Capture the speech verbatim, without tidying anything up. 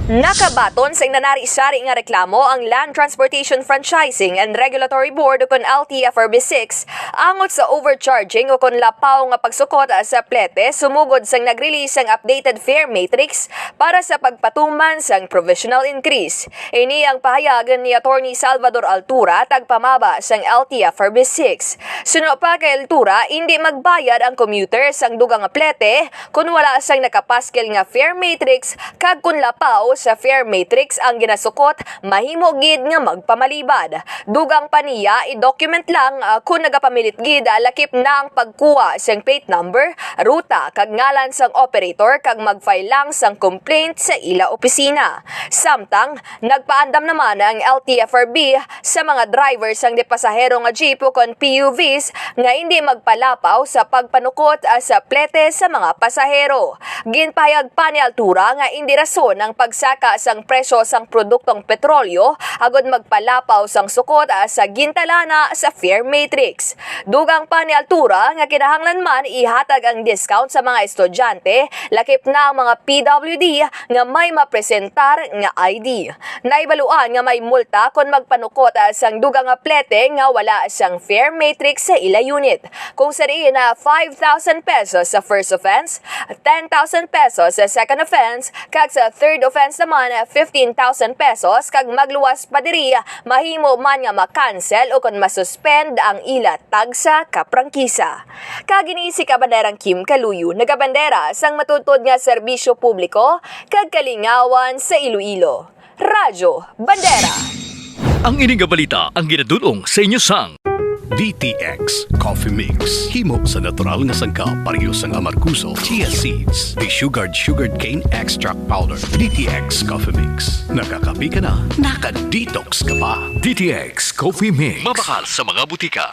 Nakabaton sang nanari-sari nga reklamo ang Land Transportation Franchising and Regulatory Board o kon L T F R B six angot sa overcharging o kon lapaw nga pagsukot sa plete sumugod sang nag-release sang updated fare matrix para sa pagpatuman sang provisional increase. Ini ang pahayag ni Attorney Salvador Altura, tagpamaba sang L T F R B six. Suno pa kay Altura, indi magbayad ang commuter sang dugang nga plete kon wala sang nakapaskil nga fare matrix kag kon lapaw sa fare matrix ang ginasukot, mahimo gid nga magpamalibad. Dugang pa niya, i-document lang, ah, kon nagapamilit gid, ah, lakip na ang pagkuha sang plate number, ruta, kag ngalan sang operator kag mag-file lang sang complaint sa ila opisina. Samtang, nagpaandam naman ang L T F R B sa mga driver sang de pasahero nga jeep o kon P U Vs nga indi magpalapaw sa pagpanukot, ah, sa plete sa mga pasahero. Ginpahayag pa ni Altura nga indi rason ang pagsaka sang presyo sang produktong petrolyo agod magpalapaw sang sukot, ah, sa gintalana sa fare matrix. Dugang pa ni Altura nga kinahanglan man ihatag ang discount sa mga estudyante, lakip na ang mga P W D nga may mapresentar nga I D. Nahibaluan nga may multa kon magpanukot, ah, sang dugang nga plete nga wala sang fare matrix sa ila unit. Kung sa diin na five thousand pesos sa first offense, ten thousand pesos sa second offense, kag sa third offense naman, fifteen thousand pesos, kag magluwas pa diri, mahimo man nga ma-cancel o kon masuspend ang ila tagsa ka prangkisa. Kag ini si Kabanderang Kim Kaluyo, nagabandera sang matuod nga serbisyo publiko kag kalingawan sa Iloilo. Radyo Bandera. Ang ini nga balita ang ginadul-ong sa inyo sang D T X Coffee Mix. Himo sa natural nga sangkap, pareho sang amargoso, chia seeds, desugared sugarcane extract powder. D T X Coffee Mix. Nakakape ka na, naka-detox ka pa. D T X Coffee Mix. Mabakal sa mga butika.